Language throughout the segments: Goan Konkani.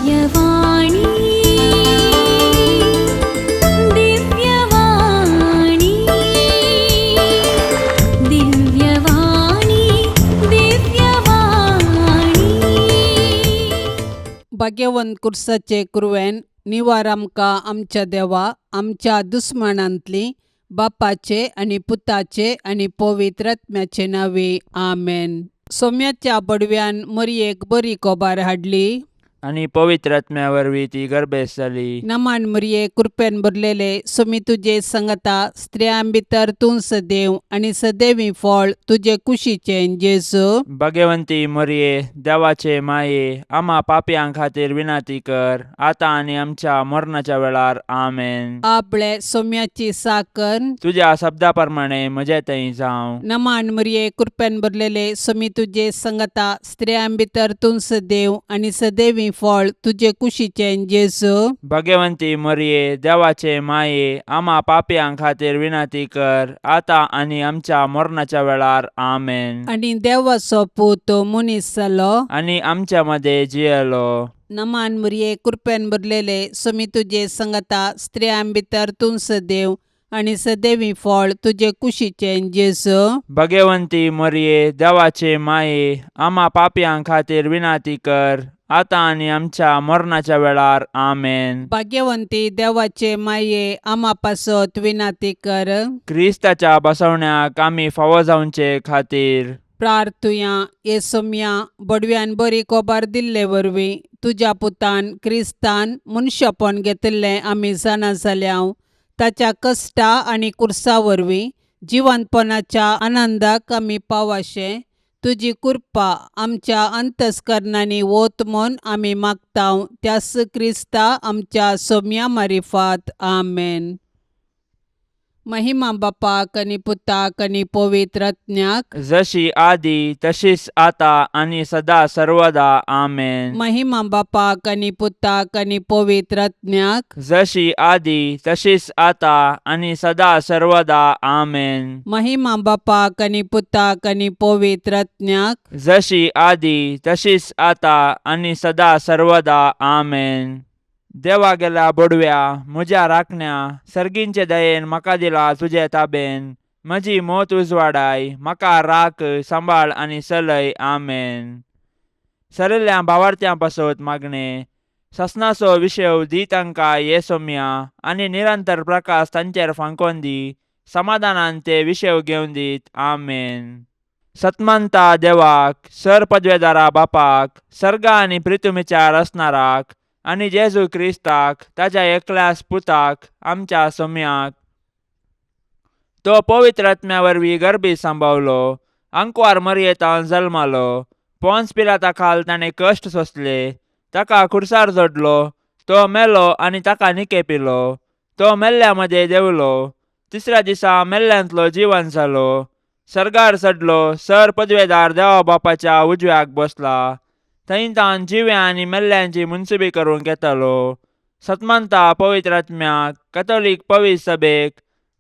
दिव्यवाणी, दिव्यवाणी, दिव्यवाणी, दिव्यवाणी. भाग्यवंत कुर्साचे कुरवेन निवार आमकां आमच्या देवा आमच्या दुस्मानांतली बापाचे आनी पुताचे आनी पवित्र आत्म्याचे नांवे आमेन. सोम्याच्या बडव्यान मरयेक बरी कोबार हाडली आनी पवित्र आत्म्या वरवीं ती गर्भेस्त जाली. नमान मरये, कृपेन भरलेले, सोमी तुजे संगता, स्त्रियां भितर तूं सदैव आनी सदैवी फळ तुजे कुशीचें जेजू. भगवंती मरये, देवाचे माये, आम्हा पापयां खातीर विनंती कर, आतां आनी आमच्या मरणाच्या वेळार. आमेन. आपले सोम्याची साकर. तुज्या शब्दा प्रमाणे म्हजे थंय जावं. नमान मरये, कृपेन भरलेले, सोमी तुजे संगता, स्त्रियां भितर तूं सदैव आनी सदैवी फळ तुजे कुशीचें जेजू. भगवंती मरये, देवाचे माये, आम्हा पापयां खातीर विनंती कर, आतां आनी आमच्या मरणाच्या वेळार. आमेन. आनी देवाचो पूत मनीस जालो आनी आमच्या मदें जियेलो. नमान मरये, कृपेन भरलेले, सोमी तुजे संगता, स्त्रियां भितर तूं सदैव आनी सदैवी फळ तुजे कुशीचें जेजू. भगवंती मरये, देवाचे माये, आम्हा पापयां खातीर विनंती कर, आतां आनी आमच्या मरणाच्या वेळार. आमेन. भाग्यवंती देवाचे माये, आमा पासत विनंती कर. क्रिस्ताच्या बसवण्याक आमी फावो जावचे खातीर प्रार्थुया. ये सोम्या, बडव्यान बरी कोबार दिल्ले वरवीं तुज्या पुतान क्रिस्तान मनशापण घेतिल्लें आमी जाणा जाल्या. ताच्या कश्टा आनी कुर्सा वरवीं जिवंतपणाच्या आनंदाक आमी पावाशें तुजी कृपा आमच्या अंतस्करणांनी वत म्हूण आमी मागता, त्यास क्रिस्ता आमच्या सोम्या मारिफात. आमेन. महिमा बापाक आनी पुताक आनी पवित्र आत्म्याक. जशी आदी तशीच आता आनी सदा सर्वदा. आमेन. महिमा बापाक आनी पुताक आनी पवित्र आत्म्याक. जशी आदी तशीच आता आनी सदा सर्वदा. आमेन. महिमा बापाक आनी पुताक आनी पवित्र आत्म्याक. जशी आदी तशीच आता आनी सदा सर्वदा. आमेन. देवा गेल्या बडव्या, म्हज्या राखण्या, सर्गींचे दयेन म्हाका दिला तुजे ताबेन. म्हजी मोत उजवाडाय, म्हाका राख, सांबाळ आनी चलय. आमेन. सरिल्ल्या भावार्थ्यां पासत मागणें. ससनाचो विशेव दी तांकां ये सोम्या, आनी निरंतर प्रकाश तांचेर फांकोन दी. समाधानान ते विशेव घेवन दीत. आमेन. सतमंता देवाक, सर पदवेदारा बापाक, सर्गा आनी प्रितुमीच्या रचणाराक, आनी जेजू क्रिस्ताक, ताच्या एकल्याच पुताक, आमच्या सोम्याक, तो पवित्र आत्म्या वरवीं गर्भी सांबावलो, आंकवार मरयेतान जल्मालो, पोन्स पिलाता खाल ताणें कश्ट सोंसले, ताका खुर्सार जोडलो, तो मेलो आनी ताका निकेपिलो, तो मेल्ल्या मदें देंवलो, तिसऱ्या दिसा मेल्ल्यांतलो जिवन जालो, सर्गार चडलो, सर पदवेदार देवा बापाच्या उजव्याक बसला, थंय तावन जिव्या आनी मेल्ल्यांची मुनसुबी करूंक येतालो. सतमंता पवित्र आत्म्याक, कथोलीक पवित्र सभेक,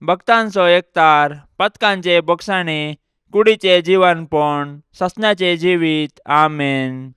भक्तांचो एकतार, पथकांचे बोगसाणे, कुडीचे जिवनपण, ससण्याचे जिवीत. आमेन.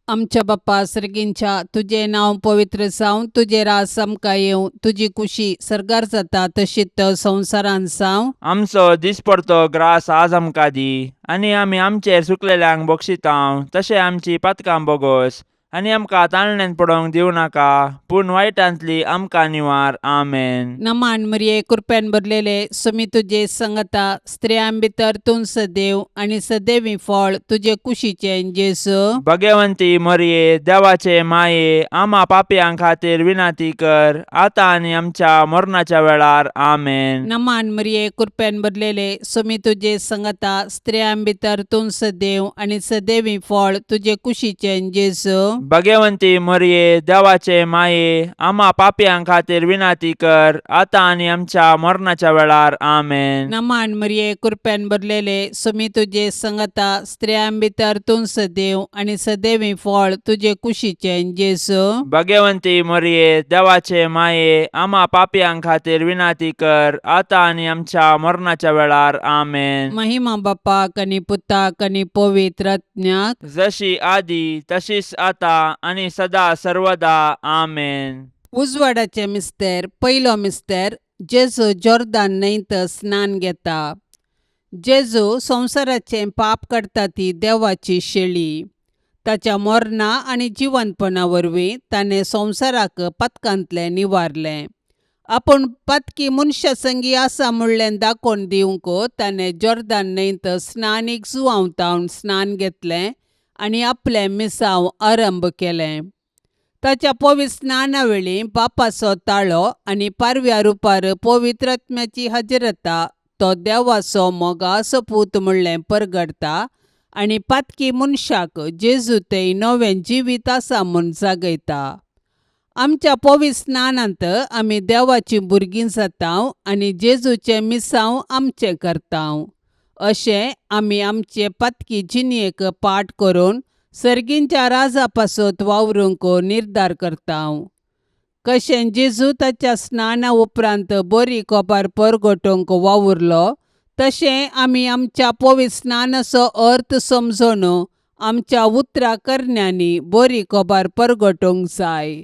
आमच्या बाप्पा सर्गींच्या, तुजें नांव पवित्र जावं, तुजें राज आमकां येवं, तुजी कुशी सर्गार जाता तशीच संवसारांत जावं. आमचो दिसपडतो ग्रास आज आमकां दी, आनी आमी आमचेर चुकलेल्यांक बक्षितांव तशें आमची पातकां बोगोस, आनी आमकां ताळण्यांत पडोवंक दिवं नाका, पूण वायटांतली आमकां निवार. आमेन. नमान मरिये, कृपेन भरलेले, सुमी तुजे संगता, स्त्रियां भितर तूं सदैव आनी सदैवी फळ तुजे कुशीचें जेजू. भगवंती मरिये, देवाचे माये, आमा पापयां खातीर विनंती कर, आतां आनी आमच्या मरणाच्या वेळार. आमेन. नमान मरिये, कृपेन भरलेले, सुमी तुजे संगता, स्त्रियां भितर तूं सदैव आनी सदैवी फळ तुजे कुशीचें जेजू. भगवंती मरिये, देवाचे माये, आमा पापयां खातीर विनंती कर, आतां आनी आमच्या मरणाच्या वेळार. आमेन. नमान मरिये, कृपेन भरलेले, सुमी तुजे संगता, स्त्रियां भितर तूं सदैव आनी सदैवी फळ तुजे कुशीचें जेजू. भगवंती मरिये, देवाचे माये, आमा पापयां खातीर विनंती कर, आतां आनी आमच्या मरणाच्या वेळार. आमेन. महिमा बापाक आनी पुताक आनी पवित्र आत्म्याक. जशी आदी तशीच आता आनी सदा सर्वदा आमेन. उजवाडाचें मिस्तेर. पयलो मिस्तेर. जेजू जोर्दान न्हंयत स्नान घेता. जेजू संवसाराचें पाप काडटा ती देवाची शेळी. ताच्या मरणा आनी जिवंतपणा वरवीं ताणें संवसाराक पातकांतलें निवारलें. आपूण पातकी मनशा संगी आसा म्हणलें दाखोवन दिवंक ताणें जोर्दान न्हंयत स्नानीक जुवांव स्नान घेतलें आनी आपलें मिसांव आरंभ केलें. ताच्या पवित्र स्नाना वेळी बापाचो ताळो आनी पारव्या रुपार पवित्र आत्म्याची हजरता तो देवाचो मोगाचो पूत म्हणलें परगडता आनी पातकी मनशाक जेजू थंय नवें जिवीत आसा म्हूण जागयता. आमच्या पवित्र स्नानांत आमी देवाचीं भुरगीं जाता आनी जेजूचें मिसांव आमचें करता. अशें आमी आमचे पातकी जिणेक पाठ करून सर्गींच्या राजा पासत वावरूंक निर्धार करता. कशें जेजू ताच्या स्नाना उपरांत बरी कोपार परगटूंक वावुरलो, तशें आमी आमच्या पवित्र स्नानाचो अर्थ समजून आमच्या उतरां करण्यांनी बरी कोबार परगटूंक जाय.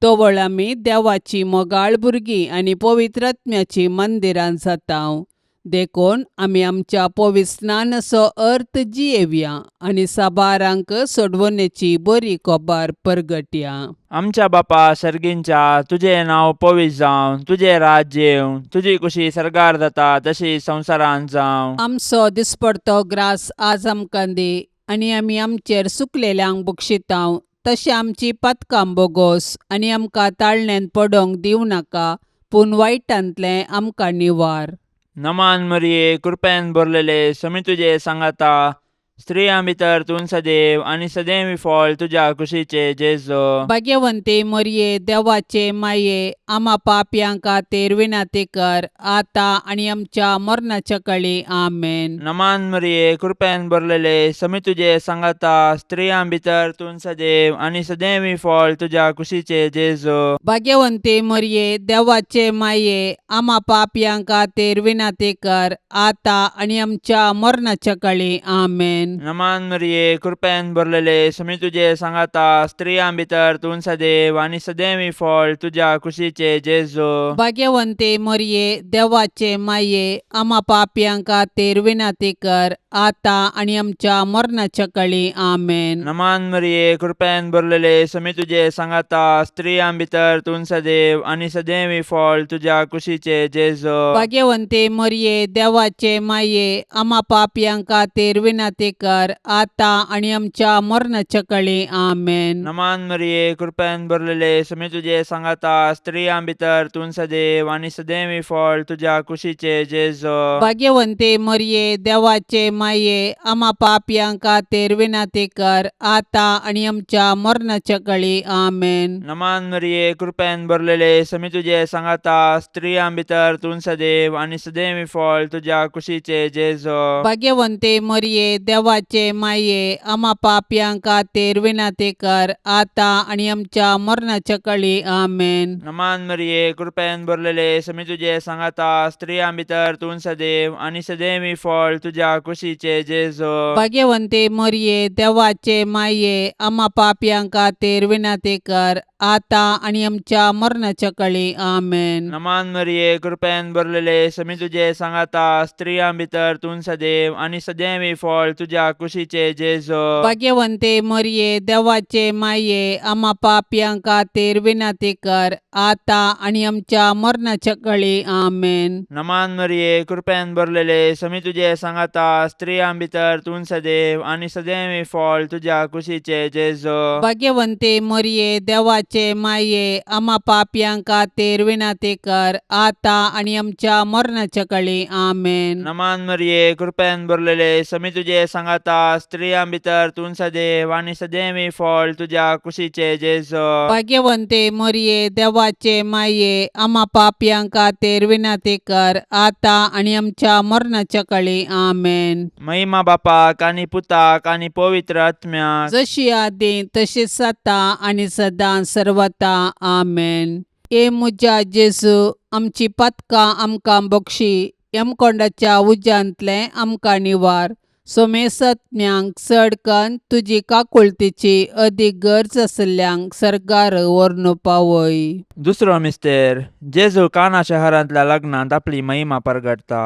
तवळ आमी देवाची मोगाळ भुरगीं आनी पवित्र आत्म्याचीं मंदिरां जाता. देखून आमी आमच्या पवित्र स्नानाचो अर्थ जियेवया आनी साबारांक सोडवणेची बरी कोबार परगटया. आमच्या बापा सर्गींच्या, तुजें नांव पवित्र जावं, तुजें राज्य येवं, तुजी कुशी सर्गार जाता तशी संवसारांत जावं. आमचो दिसपडतो ग्रास आज आमकां दी आनी आमी आमचेर सुकलेल्यांक बक्षितांव, तशें आमची पातकां बोगोस आनी आमकां ताळण्यांत पडोंक दिवं नाका, पूण वायटांतलें आमकां निवार. नमान मरिये, कृपेन भरलेले, समी तुजे सांगाता, स्त्रियां भितर तूं सदैव आनी सदैव फळ तुज्या कुशीचे जेजो. भाग्यवंती मरये, देवाचे माये, आमा पापयां खातीर विनंती कर, आतां आनी आमच्या मरणाच्या कळी. आमेन. नमान मरिये, कृपेन भरलेले, समी तुजे सांगाता, स्त्रियां भितर तूं सदैव आनी सदैव फळ तुज्या कुशीचे जेजो. भाग्यवंती मरये, देवाचे माये, आमा पापयां खातीर विनंती कर, आतां आनी आमच्या मरणाच्या कळी. आमेन. नमान मरिये, कृपेन भरलेले, समी तुजे सांगाता, स्त्रियां भितर तूं सदैव आनी सदैव फळ तुज्या कुशीचे जेजो. भाग्यवंती मरये, देवाचे माये, आमा पापयां खातीर विनंती कर, आतां आनी आमच्या मरणाच्या कळी. आमेन. नमान मरिये, कृपेन भरलेले, समी तुजे सांगाता, स्त्रियां भितर तूं सदैव आनी सदैव फळ तुज्या कुशीचे जेजो. भाग्यवंती मरये, देवाचे माये, आमा पापयां खातीर विनंती कर, आतां आनी आमच्या मरणाच्या कळी. आमेन. नमान मरिये, कृपेन भरलेले, समी तुजे सांगाता, स्त्रियां भितर तूं सदैव आनी सदैव फळ तुज्या कुशीचे जेजो. भाग्यवंती मरये, देवाचे माये, आमा पापयां खातीर विनंती कर, आतां आनी आमच्या मरणाच्या कळी. आमेन. नमान मरिये, कृपेन भरलेले, समी तुजे सांगाता, स्त्रियां भितर तूं सदैव आनी सदैव फळ तुज्या कुशीचे जेजो. भाग्यवंती मरये, देवाचे माये, आमा पापयां खातीर विनंती कर, आतां आनी आमच्या मरणाच्या कळी. आमेन. नमान मरिये, कृपेन भरलेले, समी तुजे सांगाता, स्त्रियां भितर तूं सदैव आनी सदैव फळ तुज्या कुशीचे जेजो. भाग्यवंती मरये, देवाचे माये, आमा पापयां खातीर विनंती कर, आतां आनी आमच्या मरणाच्या कळी. आमेन. नमान मरिये, कृपेन भरलेले, समी तुजे सांगाता, स्त्रियां भितर तूं सदैव आनी सदैव फळ तुज्या कुशीचे जेजो. भाग्यवंती मरये, देवाचे माये, आमा पापयां खातीर विनंती कर, आतां आनी आमच्या मरणाच्या कळी. आमेन. नमान मरिये, कृपेन भरलेले, समी तुजे सांगाता, स्त्रियां भितर तूं सदैव आनी सदैव फळ तुज्या कुशीचे जेजो. भाग्यवंती मरये, देवाचे माये, आमा पापयां खातीर विनंती कर, आतां आनी आमच्या मरणाच्या कळी. आमेन. नमान मरिये, कृपेन भरलेले, समी तुजे सांगाता, स्त्रियां भितर तूं सदैव आनी सदैव फळ तुज्या कुशीचे जेजो. भाग्यवंती मरये, देवाचे माये, आमा पापयां खातीर विनंती कर, आतां आनी आमच्या मरणाच्या कळी. आमेन. महिमा बापाक आनी पुताक आनी पवित्र आत्म्याक, जशी आदी तशीच आतां आनी सदां सर्वता. आमेन. ए म्हज्या जेजू, आमची पातकां आमकां बक्षी, यमकोंडाच्या उज्यांतलें आमकां निवार. सोमेसत्म्यांक चड कन्न तुजी काकुळतीची अदीक गरज आशिल्ल्यांक सर्गार व्हरून पावय. दुसरो मिस्तेर. जेजू काना शहरांतल्या लग्नांत आपली महिमा परगटता.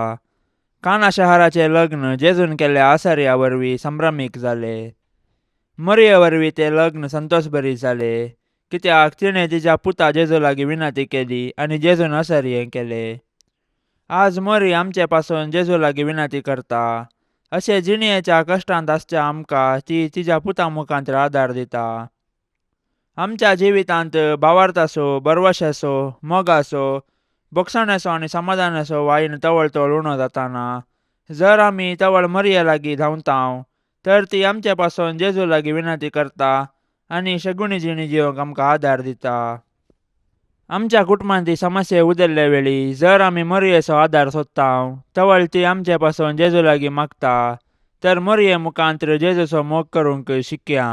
काना शहराचें लग्न जेजून केल्ल्या आसर्या वरवीं संभ्रमीक जालें. मरये वरवीं तें लग्न संतोशभरीत जालें, कित्याक तिणें तिच्या पुता जेजू लागीं विनंती केली आनी जेजून असर्यें केलें. आज मरी आमचे पासून जेजू लागीं विनंती करता. अशें जिणयेच्या कश्टांत आसच्या आमकां ती तिच्या पुता मुखांत आदार दिता. आमच्या जिवितांत भावार्थाचो, भरवशाचो, मोगाचो, भोगसण्याचो आनी समाधानाचो वायन तवळ तवळ उणो जाताना जर आमी तवळ मरये लागीं धांवतांव तर ती आमचे पासून जेजू लागीं विनंती करता आनी शगुणी जिणी जिवंक आमकां आदार दिता. आमच्या कुटुंबांत समस्या उदरले वेळी जर आमी मरयेचो आदार सोदतांव तवळ ती आमचे पासून जेजू लागीं मागता. तर मरये मुखांत जेजूचो मोग करूंक शिकया.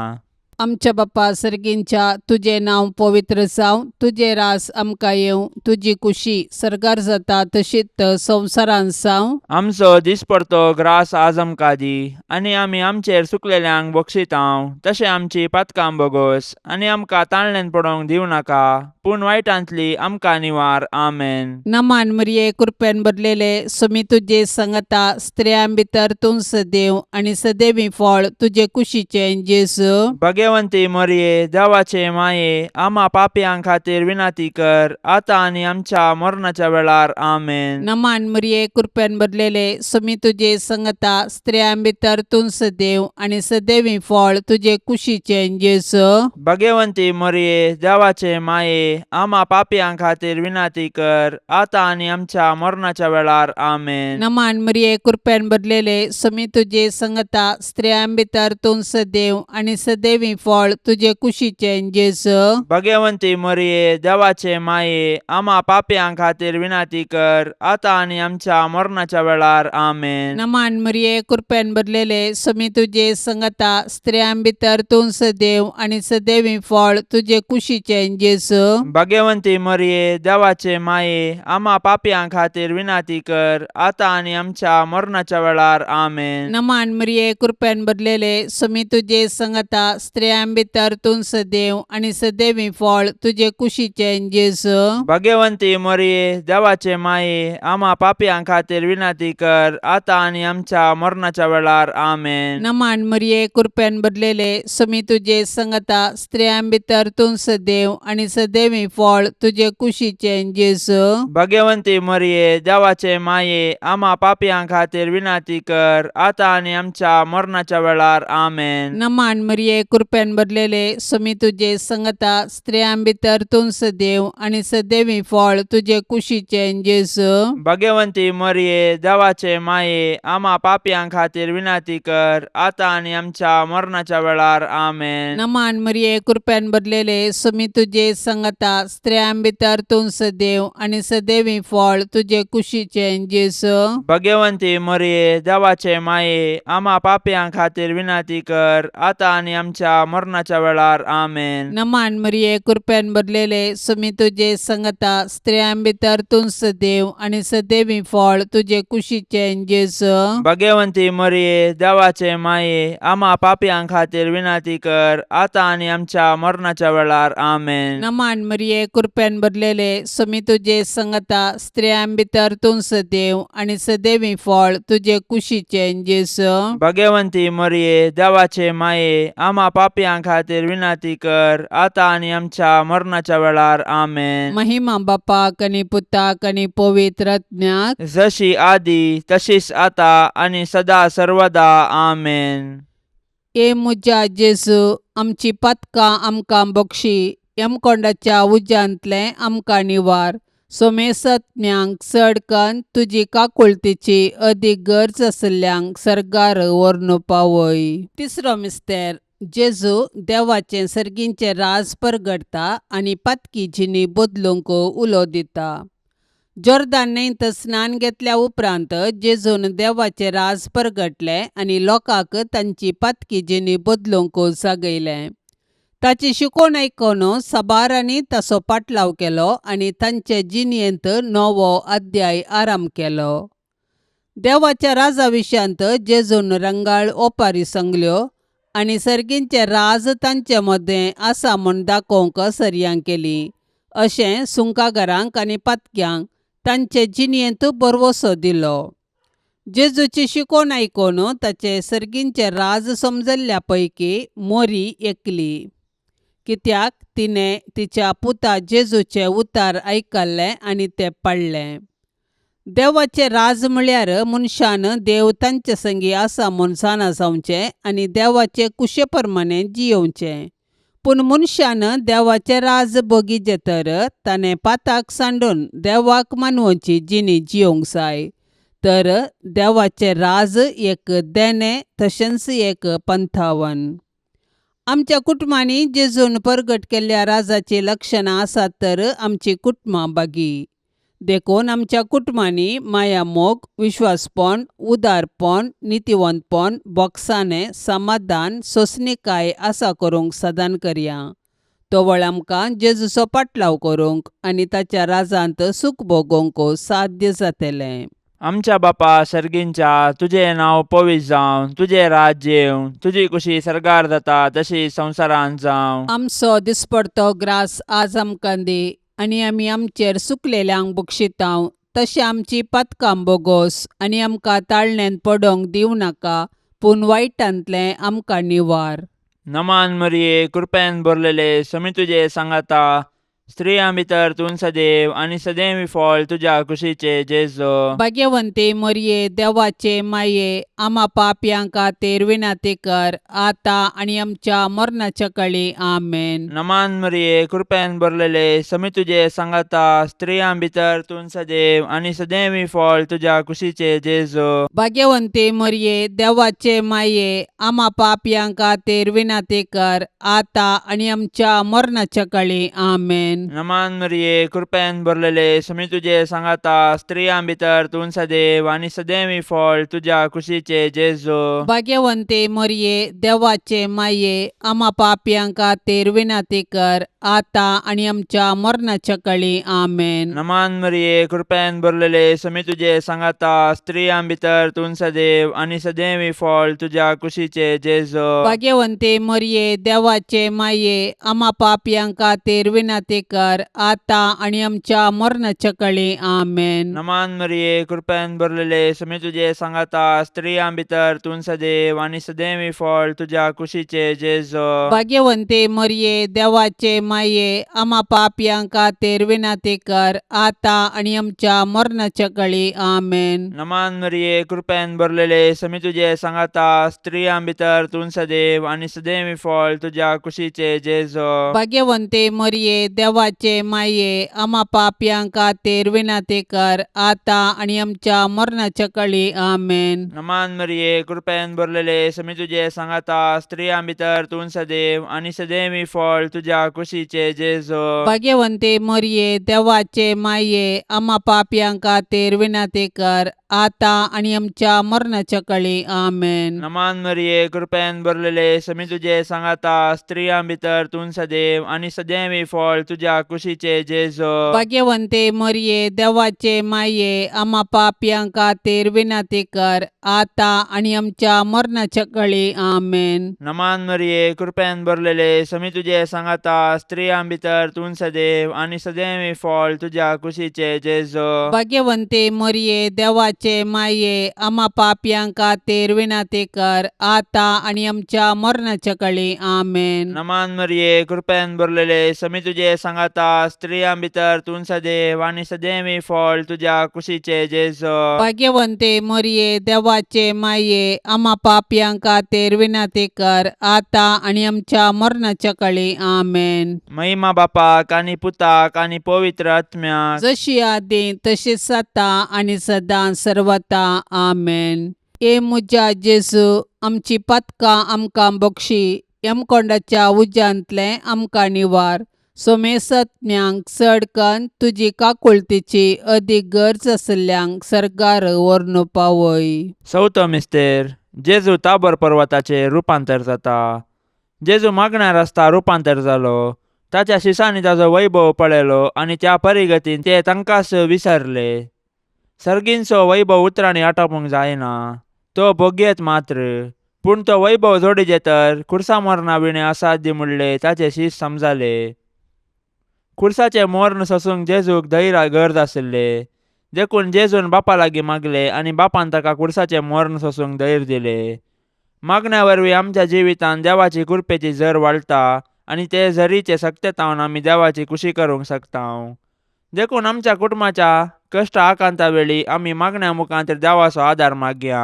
आमच्या बापा सर्गींच्या, तुजें नांव पवित्र जावं, तुजें रास आमकां येवं, तुजी कुशी सर्गार जाता तशीच संवसारांत जावं. आमचो दिसपडतो ग्रास आज आमकां दी आनी आमी आमचेर चुकलेल्यांक बक्षितांव तशें आमची पातकां बोगोस आनी आमकां ताणल्यान पडोवंक दिवं नाका, पूण वायटांतली आमकां निवार. आमेन. नमान मरिये, कृपेन भरलेले, सुमी तुजे संगता, स्त्रियां भितर तूं सदैव आनी सदैवी फळ तुजे कुशीचें जेजू. भगवंती मरये, देवाचे माये, आमा पापयां खातीर विनंती कर, आतां आनी आमच्या मरणाच्या वेळार. आमेन. नमान मरिये, कृपेन भरलेले, सुमी तुजे संगता, स्त्रियां भितर तूं सदैव आनी सदैवी फळ तुजे कुशीचें जेजू. भगवंती मरये, देवाचे माये, आमा पापयां खातीर विनंती कर, आतां आनी आमच्या मरणाच्या वेळार. आमेन. नमान मरिये, कृपेन भरलेले, सुमी तुजे संगता, स्त्रियां भितर तूं सदैव आनी सदैवी फळ तुजे कुशीचें जेजू. भगवंती मरये, देवाचे माये, आमा पापयां खातीर विनंती कर, आतां आनी आमच्या मरणाच्या वेळार. आमेन. नमान मरिये, कृपेन भरलेले, सुमी तुजे संगता, स्त्रियां भितर तूं सदैव आनी सदैवी फळ तुजे कुशीचें जेजू. भगवंती मरये, देवाचे माये, आमा पापयां खातीर विनंती कर, आतां आनी आमच्या मरणाच्या वेळार. आमेन. नमान मरिये, कृपेन भरलेले, सुमी तुजे संगता, स्त्रियां भितर तूं सदैव आनी सदैवी फळ तुजे कुशीचें जेजू. भगवंती मरये, देवाचे माये, आमा पापयां खातीर विनंती कर, आतां आनी आमच्या मरणाच्या वेळार. आमेन. नमान मरिये, कृपेन भरलेले, सुमी तुजे संगता, स्त्रियां भितर तूं सदैव आनी सदैवी फळ तुजे कुशीचें जेजू. भगवंती मरये, देवाचे माये, आमा पापयां खातीर विनंती कर, आतां आनी आमच्या मरणाच्या वेळार. आमेन. नमान मरिये, कृपेन भरलेले, सुमी तुजे संगता, स्त्रियां भितर तूं सदैव आनी सदैवी फळ तुजे कुशीचें जेजू. भगवंती मरये, देवाचे माये, आमा पापयां खातीर विनंती कर, आतां आनी आमच्या मरणाच्या वेळार. आमेन. नमान मरिये, कृपेन भरलेले, सुमी तुजे संगता, स्त्रियां भितर तूं सदैव आनी सदैवी फळ तुजे कुशीचें जेजू. भगवंती मरये, देवाचे माये, आमा पापयां खातीर विनंती कर, आतां आनी आमच्या मरणाच्या वेळार. आमेन. नमान मरिये, कृपेन भरलेले, सुमी तुजे संगता, स्त्रियां भितर तूं सदैव आनी सदैवी फळ तुजे कुशीचें जेजू. भगवंती मरये, देवाचे माये, आमा पापयां खातीर विनंती कर, आतां आनी आमच्या मरणाच्या वेळार. आमेन. नमान मरिये, कृपेन भरलेले, सुमी तुजे संगता, स्त्रियां भितर तूं सदैव आनी सदैवी फळ तुजे कुशीचें जेजू. भगवंती मरये, देवाचे माये, आमा पापयां खातीर विनंती कर, आतां आनी आमच्या मरणाच्या वेळार. आमेन. महिमा बापाक आनी पुताक आनी पवित्र आत्म्याक. जशी आदी तशीच आता आनी सदा सर्वदा. आमेन. ए म्हज्या जेजू, आमची पातकां आमकां बक्षी, यमकोंडाच्या उज्यांतलें आमकां निवार, सोमेसत्म्यांक चड कन्न तुजी काकुळतीची अदीक गरज आशिल्ल्यांक सर्गार व्हरून पावय. तिसरो मिस्तेर. जेजू देवाचें सर्गींचें राज परगटता आनी पातकी जिणी बदलूंक उलो दिता. जोर्दान न्हंयत स्नान घेतल्या उपरांत जेजून देवाचें राज परगटलें आनी लोकांक तांची पातकी जिणी बदलूंक जागयलें. ताची शिकवण आयकून साबारांनी ताचो पाटलाव केलो आनी तांचे जिणेंत नवो अध्याय आरंभ केलो. देवाच्या राजा विशयांत जेजून रंगाळ ओपारी सांगल्यो आनी सर्गींचें राज तांचे मदें आसा म्हूण दाखोवंक सरयां केली. अशें सुंकागारांक आनी पातक्यांक तांचे जिणेंत भरवंसो दिलो. जेजूची शिकवण आयकून ताचें सर्गींचें राज समजल्ल्या पैकी मोरी एकली. कित्याक तिणें तिच्या पुता जेजूचें उतार आयकल्लें आनी तें पाळ्ळें. देवाचें राज म्हळ्यार मनशान देव तांचे संगी आसा म्हूण जाणा जावचें आनी देवाचे कुशे प्रमाणें जियोवचें. पूण मनशान देवाचें राज बगीचें तर ताणें पाताक सांडून देवाक मानवची जिणी जियोवंक जाय. तर देवाचें राज एक देणें तशेंच एक पंथावन. आमच्या कुटुंबांनी जेजून परगट केल्ल्या राजाचीं लक्षणां आसात तर आमचीं कुटुंबां बागी. देखून आमच्या कुटुंबांनी मायामोग, विश्वासपण, उदारपण, नितीवंतपण, बोगसाणें, समाधान, सोंसणीकाय आसा करूंक सदान करया. तवळ आमकां जेजूचो पाटलाव करूंक आनी ताच्या राजांत सूख भोगोवंक साध्य जातलें. आमच्या बापा सर्गींच्या, तुजें नांव पवित्र जावं, तुजें राज्य येवं, तुजी कुशी सर्गार जाता तशी संवसारांत जावं. आमचो दिसपडतो ग्रास आज आमकां दी आनी आमी आमचेर सुकलेल्यांक बक्षितांव तशें आमची पातकां बोगोस आनी आमकां ताळण्यांत पडोवंक दिवं नाका पूण वायटांतलें आमकां निवार. नमान मरिये, कृपेन भरलेले, समी तुजे सांगाता, स्त्रियां भितर तूं सदैव आनी सदैव फळ तुज्या कुशीचे जेजो. भाग्यवंती मोरये, देवाचे माये, आमा पापयां खातीर विनंती कर आतां आनी आमच्या मरणाच्या कळी. आमेन. नमान मरिये, कृपेन भरलेले, समी तुजे सांगाता, स्त्रियां भितर तूं सदैव आनी सदैव फळ तुज्या कुशीचे जेजो. भाग्यवंती मोरये, देवाचे माये, आमा पापयां खातीर विनंती कर आतां आनी आमच्या मरणाच्या कळी. आमेन. नमान मरिये, कृपेन भरलेले, समी तुजे सांगाता, स्त्रियां भितर तूं सदैव आनी सदैव फळ तुज्या कुशीचे जेजो. भाग्यवंती मोरये, देवाचे माये, आमा पापयां खातीर विनंती कर आतां आनी आमच्या मरणाच्या कळी. आमेन. नमान मरिये, कृपेन भरलेले, समी तुजे सांगाता, स्त्रियां भितर तूं सदैव आनी सदैव फळ तुज्या कुशीचे जेजो. भाग्यवंती मोरये, देवाचे माये, आमा पापयां खातीर विनंती कर आतां आनी आमच्या मरणाच्या कळी. आमेन. नमान मरिये, कृपेन भरलेले, समी तुजे सांगाता, स्त्रियां भितर तूं सदैव आनी सदैव फळ तुज्या कुशीचे जेजो. भाग्यवंती मोरये, देवाचे माये, आमा पापयां खातीर विनंती कर आतां आनी आमच्या मरणाच्या कळी. आमेन. नमान मरिये, कृपेन भरलेले, समी तुजे सांगाता, स्त्रियां भितर तूं सदैव आनी सदैव फळ तुज्या कुशीचे जेजो. भाग्यवंती मोरये, देवाचे माये, आमा पापयां खातीर विनंती कर आतां आनी आमच्या मरणाच्या कळी. आमेन. नमान मरिये, कृपेन भरलेले, समी तुजे सांगाता, स्त्रियां भितर तूं सदैव आनी सदैव फळ तुज्या कुशीचे जेजो. भाग्यवंती मोरये, देवाचे माये, आमा पापयां खातीर विनंती कर आतां आनी आमच्या मरणाच्या कळी. आमेन. नमान मरिये, कृपेन भरलेले, समी तुजे सांगाता, स्त्रियां भितर तूं सदैव आनी सदैव फळ तुज्या कुशीचे जेजो. भाग्यवंती मोरये, देवाचे माये, आमा पापयां खातीर विनंती कर आतां आनी आमच्या मरणाच्या कळी. आमेन. नमान मरिये, कृपेन भरलेले, समी तुजे सांगाता, स्त्रियां भितर तूं सदैव आनी सदैव फळ तुज्या कुशीचे जेजो. भाग्यवंती मोरये, देवाचे माये, आमा पापयां खातीर विनंती कर आतां आनी आमच्या मरणाच्या कळी. आमेन. नमान मरिये, कृपेन भरलेले, समी तुजे सांगाता, स्त्रियां भितर तूं सदैव आनी सदैव फळ तुज्या कुशीचे जेजो. भाग्यवंती मोरये, देवाचे माये, आमा पापयां खातीर विनंती कर आतां आनी आमच्या मरणाच्या कळी. आमेन. महिमा बापाक आनी पुताक आनी पवित्र आत्म्याक, जशी आदी तशीच आतां आनी सदां सर्वता. आमेन. ए म्हज्या जेजू, आमची पातकां आमकां बक्षी, यमकोंडाच्या उज्यांतलें आमकां निवार, सोमेसत्म्यांक चड कन्न तुजी काकुळतीची अदीक गरज आशिल्ल्यांक सर्गार व्हरून पावय. चवथो मिस्तेर, जेजू ताबोर पर्वताचेर रुपांतर जाता. जेजू मागण्यार आसता रुपांतर जालो. ताच्या शिसांनी ताजो वैभव पळयलो आनी त्या परिगतीन ते तांकांच विसरले. सर्गींचो वैभव उतरांनी आटोवंक जायना, तो भोगयेत मात्र. पूण तो वैभव जोडीजे तर खुर्सा मरणा विणे असाध्य म्हणले ताचे शीस समजाले. खुर्साचें मर्ण सोसूंक जेजूक धैर्य गरज आशिल्ले, देखून जेजून बापा लागीं मागले आनी बापान ताका खुर्साचें मर्ण सोसूंक धैर्य दिले. मागण्या वरवीं आमच्या जिवितांत देवाची कृपेची झर वाडटा आनी ते झरीचे सक्तेतावन आमी देवाची खुशी करूंक शकता. देखून आमच्या कुटुंबाच्या कश्ट आकांता वेळी आमी मागण्या मुखांत देवाचो आदार मागया.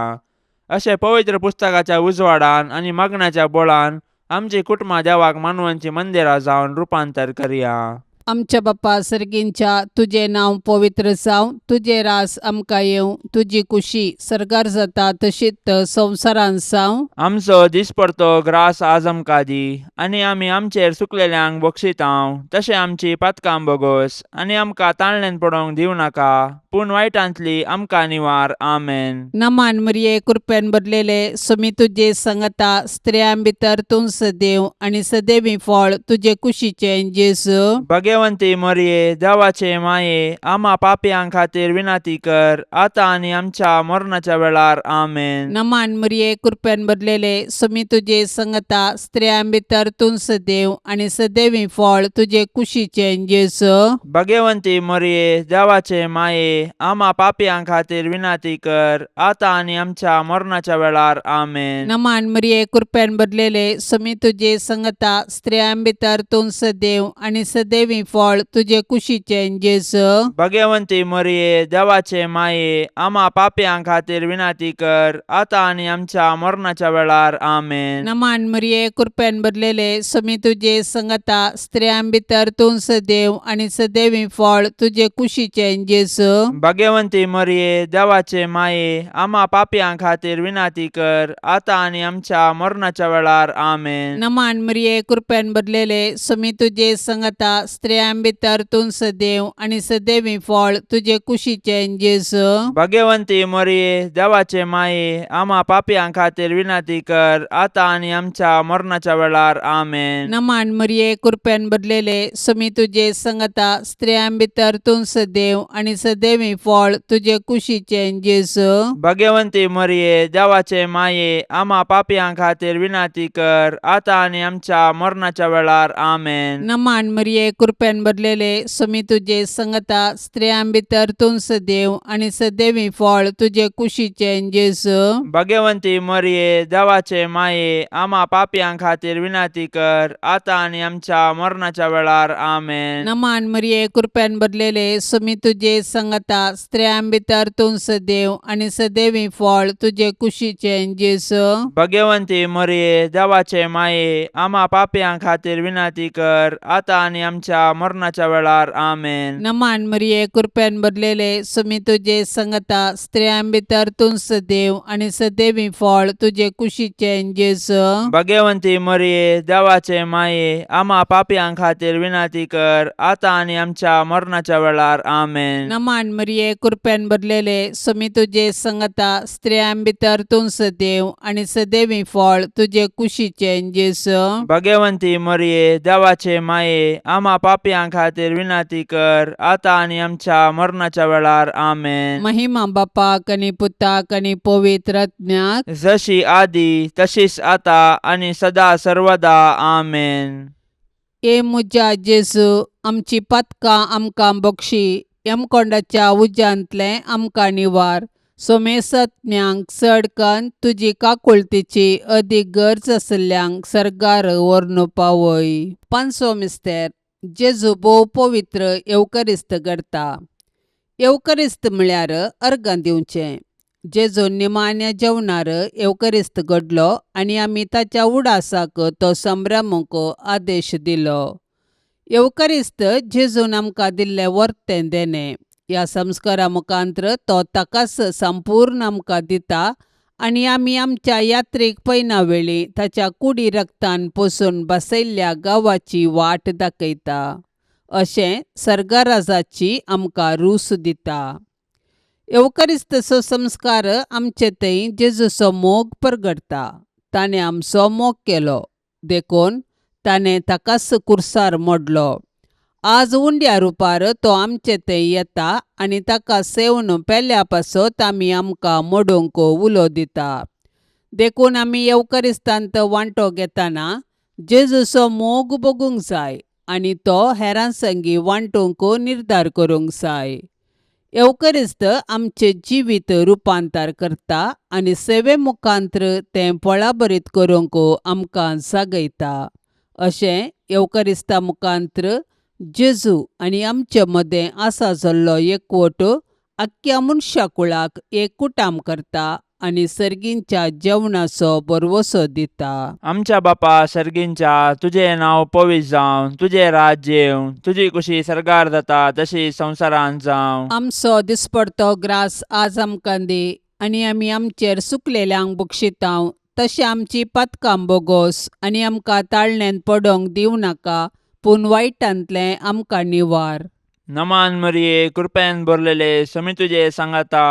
अशें पवित्र पुस्तकाच्या उजवाडान आनी मागण्याच्या बळान आमची कुटुंबां देवाक मानवांची मंदिरां जावन रुपांतर करया. आमच्या बाप्पा सर्गींच्या, तुजें नांव पवित्र जावं, तुजें रास आमकां येवं, तुजी कुशी सर्गार जाता तशीच संवसारांत जावं. आमचो दिसपडतो ग्रास आज आमकां दी आनी आमी आमचेर सुकलेल्यांक बक्षितांव तशें आमची पातकां बोगोस आनी आमकां ताणल्यान पडोवंक दिवं नाका, पूण वायटांतली आमकां निवार. आमेन. नमान मरिये, कृपेन भरलेले, सुमी तुजे संगता, स्त्रियां भितर तूं सदैव आनी सदैवी फळ तुजे कुशीचें जेजू. भगवंती मरिये, देवाचे माये, आमा पापयां खातीर विनंती कर, आतां आनी आमच्या मरणाच्या वेळार. आमेन. नमान मरिये, कृपेन भरलेले, सुमी तुजे संगता, स्त्रियां भितर तूं सदैव आनी सदैवी फळ तुजे कुशीचें जेजू. भगवंती मरिये, देवाचे माये, आमा पापयां खातीर विनंती कर, आतां आनी आमच्या मरणाच्या वेळार. आमेन. नमान मरिये, कृपेन भरलेले, सुमी तुजे संगता, स्त्रियां भितर तूं सदैव आनी सदैवी फळ तुजे कुशीचें जेजू. भगवंती मरिये, देवाचे माये, आमा पापयां खातीर विनंती कर, आतां आनी आमच्या मरणाच्या वेळार. आमेन. नमान मरिये, कृपेन भरलेले, सुमी तुजे संगता, स्त्रियां भितर तूं सदैव आनी सदैवी फळ तुजे कुशीचें जेजू. भगवंती मरिये, देवाचे माये, आमा पापयां खातीर विनंती कर, आतां आनी आमच्या मरणाच्या वेळार. आमेन. नमान मरिये, कृपेन भरलेले, सुमी तुजे संगता, स्त्रियां भितर तूं सदैव आनी सदैवी फळ तुजे कुशीचें जेजू. भगवंती मरिये, देवाचे माये, आमा पापयां खातीर विनंती कर, आतां आनी आमच्या मरणाच्या वेळार. आमेन. नमान मरिये, कृपेन भरलेले, सुमी तुजे संगता, स्त्रियां भितर तूं सदैव आनी सदैवी फळ तुजे कुशीचें जेजू. भगवंती मरिये, देवाचे माये, आमा पापयां खातीर विनंती कर, आतां आनी आमच्या मरणाच्या वेळार. आमेन. नमान मरिये, कृपेन भरलेले, सुमी तुजे संगता, स्त्रियां भितर तूं सदैव आनी सदैवी फळ तुजे कुशीचें जेजू. भगवंती मरिये, देवाचे माये, आमा पापयां खातीर विनंती कर, आतां आनी आमच्या मरणाच्या वेळार. आमेन. नमान मरिये, कृपेन भरलेले, सुमी तुजे संगता, स्त्रियां भितर तूं सदैव आनी सदैवी फळ तुजे कुशीचें जेजू. भगवंती मरिये, देवाचे माये, आमा पापयां खातीर विनंती कर, आतां आनी आमच्या मरणाच्या वेळार. आमेन. नमान मरिये, कृपेन भरलेले, सुमी तुजे संगता, स्त्रियां भितर तूं सदैव आनी सदैवी फळ तुजे कुशीचें जेजू. भगवंती मरिये, देवाचे माये, आमा पापयां खातीर विनंती कर, आतां आनी आमच्या मरणाच्या वेळार. आमेन. नमान मरिये, कृपेन भरलेले, सुमी तुजे संगता, स्त्रियां भितर तूं सदैव आनी सदैवी फळ तुजे कुशीचें जेजू. भगवंती मरिये, देवाचे माये, आमा पापयां खातीर विनंती कर, आतां आनी आमच्या मरणाच्या वेळार. आमेन. महिमा बापाक आनी पुताक आनी पवित्र आत्म्याक, जशी आदी तशीच आता आनी सदा सर्वदा. आमेन. ए म्हज्या जेजू, आमची पातकां आमकां बक्षी, यमकोंडाच्या उज्यांतलें आमकां निवार, सोमेसत्म्यांक चड कन्न तुजी काकुळतीची अदीक गरज आशिल्ल्यांक सर्गार व्हरून पावय. पांचवो मिस्तेर, जेजू भोव पवित्र येवकरिस्त करता. येवकरिस्त म्हळ्यार अर्गां दिवचें. जेजू निमाण्या जेवणार येवकरिस्त घडलो आनी आमी ताच्या उडासाक तो संभ्रमूंक आदेश दिलो. येवकरिस्त जेजून आमकां दिल्लें वर्तें देणें. ह्या संस्कारा मुखांत्र तो ताकाच संपूर्ण आमकां दिता आनी आमी आमच्या यात्रेक पयना वेळी ताच्या कुडी रक्तान पोसून बसयल्ल्या गांवाची वाट दाखयता. अशें सर्गराजाची आमकां रूस दिता. येवकरिस्तचो संस्कार आमचे थंय जेजूचो मोग परगटता. ताणें आमचो मोग केलो देखून ताणें ताकाच कुर्सार मोडलो. आज उंड्या रुपार तो आमचे थंय येता आनी ताका सेवन पेल्या पासत आमी आमकां मोडूंक उलो दिता. देखून आमी येवकरिस्तांत वांटो घेतना जेजूचो मोग भोगूंक जाय आनी तो हेरां संगी वांटूंक निर्धार करूंक जाय. येवकरिस्त आमचें जिवीत रुपांतर करता आनी सेवे मुखांत्र तें फळाभरीत करूंक आमकां जागयता. अशें येवकरिस्ता मुखांत्र जेजू आनी आमचे मदें आसा जाल्लो एकवट आख्ख्या मनशा कुळाक एक कुटाम करता आनी सर्गींच्या जेवणाचो भरवंसो दिता. आमच्या बापा सर्गींच्या, तुजें नांव पवित्र जावं, तुजें राज्य येवं, तुजी कुशी सर्गार जाता तशी संवसारांत जावं. आमचो दिसपडतो ग्रास आज आमकां दी आनी आमी आमचेर सुकलेल्यांक बक्षितांव तशें आमची पातकां बोगोस आनी आमकां ताळण्यांत पडोंक दिवं नाका पूण वायटांतलें आमकां निवार. नमान मरिये, कृपेन भरलेले, समी तुजे सांगाता,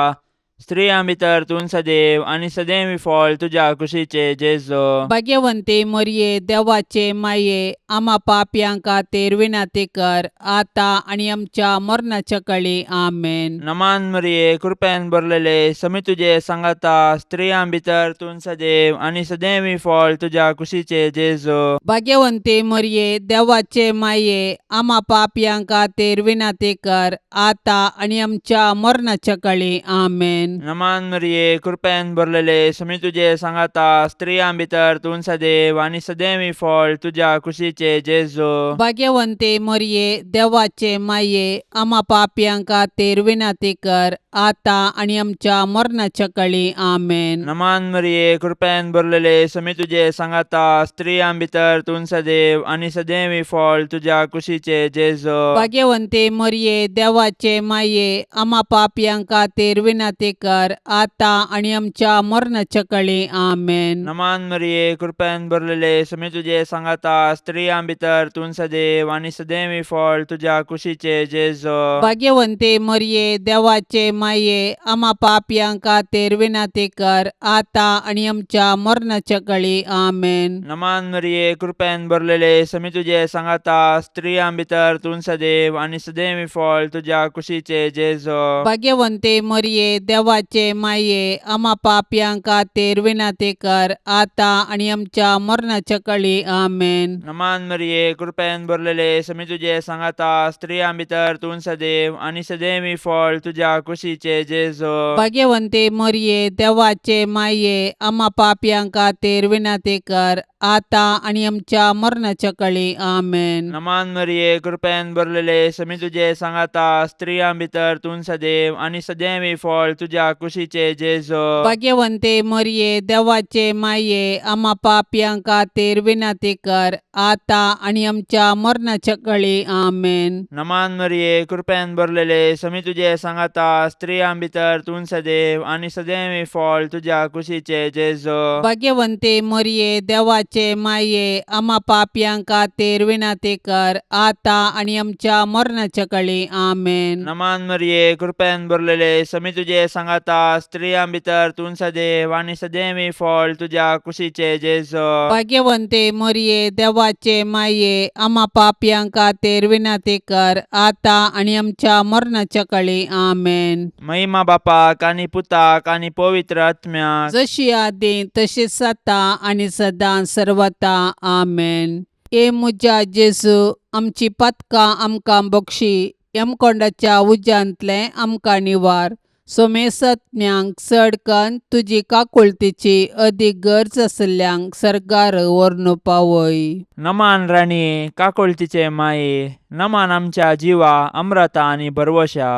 स्त्रियां भितर तूं सदैव आनी सदैव फळ तुज्या कुशीचे जेजू. भाग्यवंती मरये, देवाचे माये, आमा पापयां खातीर विनंती कर आतां आनी आमच्या मरणाच्या कळी. आमेन. नमान मरिये, कृपेन भरलेले, समी तुजे सांगाता, स्त्रियां भितर तूं सदैव आनी सदैव फळ तुज्या कुशीचे जेजू. भाग्यवंती मरये, देवाचे माये, आमा पापयां खातीर विनंती कर आतां आनी आमच्या मरणाच्या कळी. आमेन. नमान मरिये, कृपेन भरलेले, समी तुजे सांगाता, स्त्रियां भितर तूं सदैव आनी सदैव फळ तुज्या कुशीचे जेजू. भाग्यवंती मरये, देवाचे माये, आमा पापयां खातीर विनंती कर आतां आनी आमच्या मरणाच्या कळी. आमेन. नमान मरिये, कृपेन भरलेले, समी तुजे सांगाता, स्त्रियां भितर तूं सदैव आनी सदैव फळ तुज्या कुशीचे जेजू. भाग्यवंती मरये, देवाचे माये, आमा पापयां खातीर विनंती कर आतां आनी आमच्या मरणाच्या कळी. आमेन. नमान मरिये, कृपेन भरलेले, समी तुजे सांगाता, स्त्रियां भितर तूं सदैव आनी सदैव फळ तुज्या कुशीचे जेजू. भाग्यवंती मरये, देवाचे माये, आमा पापयां खातीर विनंती कर आतां आनी आमच्या मरणाच्या कळी. आमेन. नमान मरिये, कृपेन भरलेले, समी तुजे सांगाता, स्त्रियां भितर तूं सदैव आनी सदैव फळ तुज्या कुशीचे जेजू. भाग्यवंती मरये, देवाचे माये, आमा पापयां खातीर विनंती कर आतां आनी आमच्या मरणाच्या कळी. आमेन. नमान मरिये, कृपेन भरलेले, समी तुजे सांगाता, स्त्रियां भितर तूं सदैव आनी सदैव फळ तुज्या कुशीचे जेजू. भाग्यवंती मरये, देवाचे माये, आमा पापयां खातीर विनंती कर आतां आनी आमच्या मरणाच्या कळी. आमेन. नमान मरिये, कृपेन भरलेले, समी तुजे सांगाता, स्त्रियां भितर तूं सदैव आनी सदैव फळ तुज्या कुशीचे जेजू. भाग्यवंती मरये, देवाचे माये, आमा पापयां खातीर विनंती कर आतां आनी आमच्या मरणाच्या कळी. आमेन. नमान मरिये, कृपेन भरलेले, समी तुजे सांगाता, स्त्रियां भितर तूं सदैव आनी सदैव फळ तुज्या कुशीचे जेजू. भाग्यवंती मरये, देवाचे माये, आमा पापयां खातीर विनंती कर आतां आनी आमच्या मरणाच्या कळी. आमेन. नमान मरिये, कृपेन भरलेले, समी तुजे सांगाता, स्त्रियां भितर तूं सदैव आनी सदैव फळ तुज्या कुशीचे जेजू. भाग्यवंती मरये, देवाचे माये, आमा पापयां खातीर विनंती कर आतां आनी आमच्या मरणाच्या कळी. आमेन. महिमा बापाक आनी पुताक आनी पवित्र आत्म्याक, जशी आदी तशीच आतां आनी सदां सर्वता. आमेन. ए म्हज्या जेजू, आमची पातकां आमकां बक्षी, यमकोंडाच्या उज्यांतलें आमकां निवार, सोमेसत्म्यांक चड कन्न तुजी काकुळतीची अदीक गरज आशिल्ल्यांक सर्गार व्हरून पावय. नमान राणये, काकुळतीचे माये, नमान आमच्या जिवा अमृता आनी भरवशा,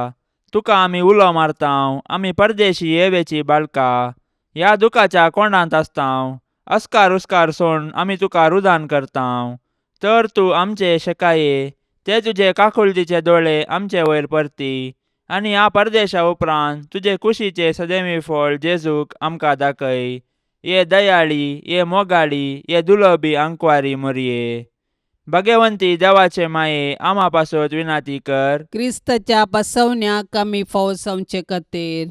तुका आमी उलो मारतांव, आमी परदेशी येवेची बाळका, ह्या दुखाच्या कोंडांत आसतांव, अस्कार उस्कार सोड आमी तुका रुदान करतांव, तर तूं आमचे शेकाये, ते तुजे काकुळतीचे दोळे आमचे वयर परती आनी ह्या परदेशा उपरांत तुजे कुशीचे सदैवी फळ जेजूक आमकां दाखय. ये दयाळी, ये मोगाळी, ये दुलबी आंकवारी मोरये, भगवंती देवाचे माये, आमा पासत विनाती कर. क्रिस्ताच्या बसवण्याक आमी फावो जावचे खातीर